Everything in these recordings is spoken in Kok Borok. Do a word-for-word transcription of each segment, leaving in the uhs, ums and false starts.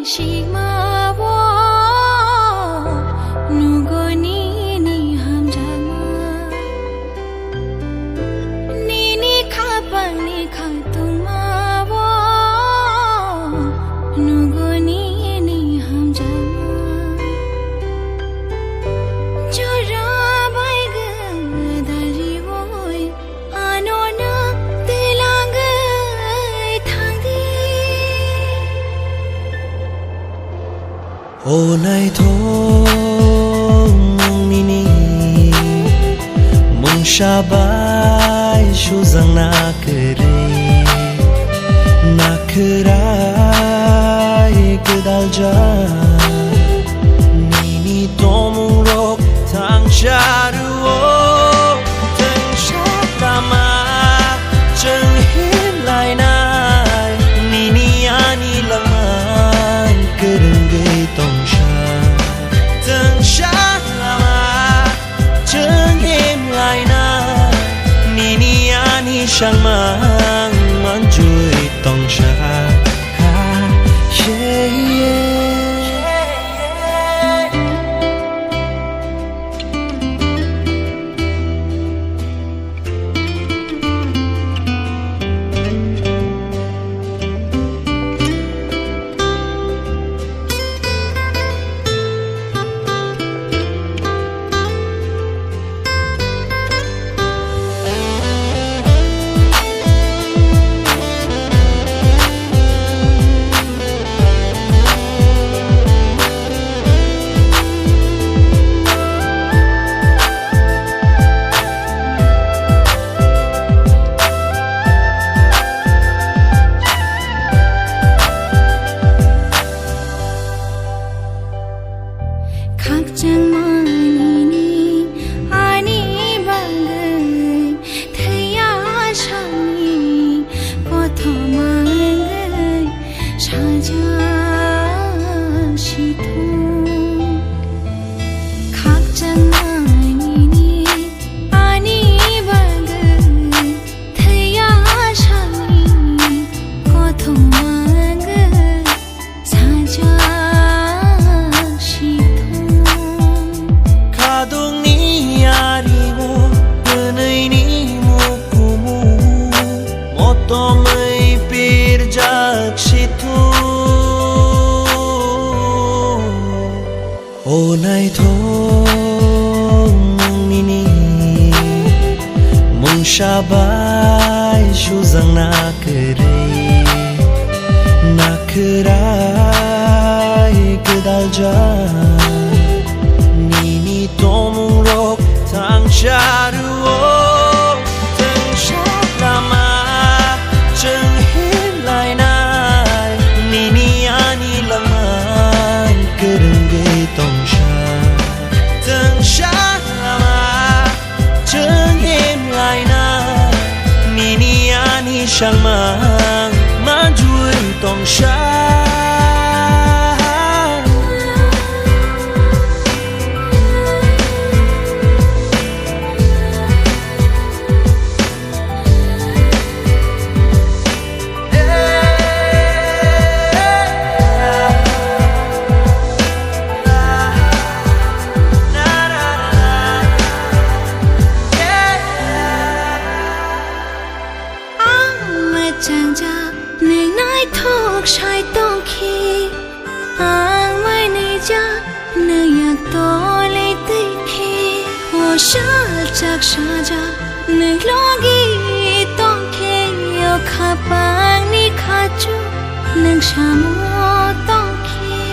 Sigmao nugo nini hamjakma, nini khapangni khatungmao nugo nini hamjakma. Jora bai gwdal riui ano nwng twlangwi thangdi. O naithok nwng nini mungsa bai sujak na kwrwi, na kwrai gwdaljak nini tongmungrok thangsa rwo. Twngsa lama chwng himlainai, nini ani langma kwrwngwi tongsa. Twngsa lama chwng himlainai, nini ani sangmang manjui tongsa. Ha, yeah, yeah. Khakchangma nini ani bagwi thwiya sani kothoma wngwi sajak sithung. Khakchangma nini ani bagwi thwiya sani kothoma wngwi sajak sithung. Khadungni arimung, twnwini mukumu, motomwi pirjak sithung. O naithok nwng nini mungsa bai sujak na kwrwi, na kwrai gwdaljak nini tongmungrok thangsa rwo. Twngsa lama chwng himlainai, nini ani langma kwrwngwi tongsa. Twngsa lama chwng himlainai, nini ani sangmang manjui tongsa. Ang mwchangjak nwng naithok sai tongkhe, ang mainwijak nwng yak tole twi khe, o salchak sajak nwng logi tongkhe, o khapangni khachu nwng samo tongkhe.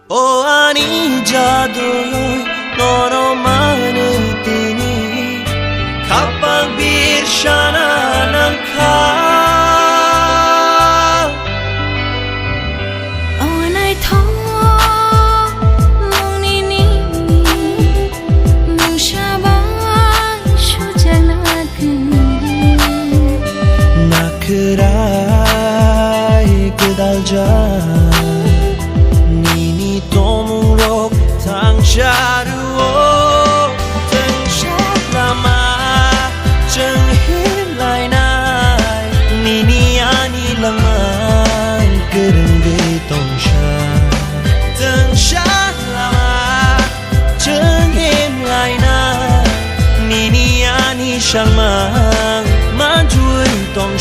O ani jadu, nono manwi tini khapang birsana nangkha. O naithok mung nini mungsa bai sujakna kwrwi. Na kwrai gwdaljak nini tongmungrok thangsa rwo. Twngsa lama chwng himlainai, nini ani langma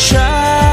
Try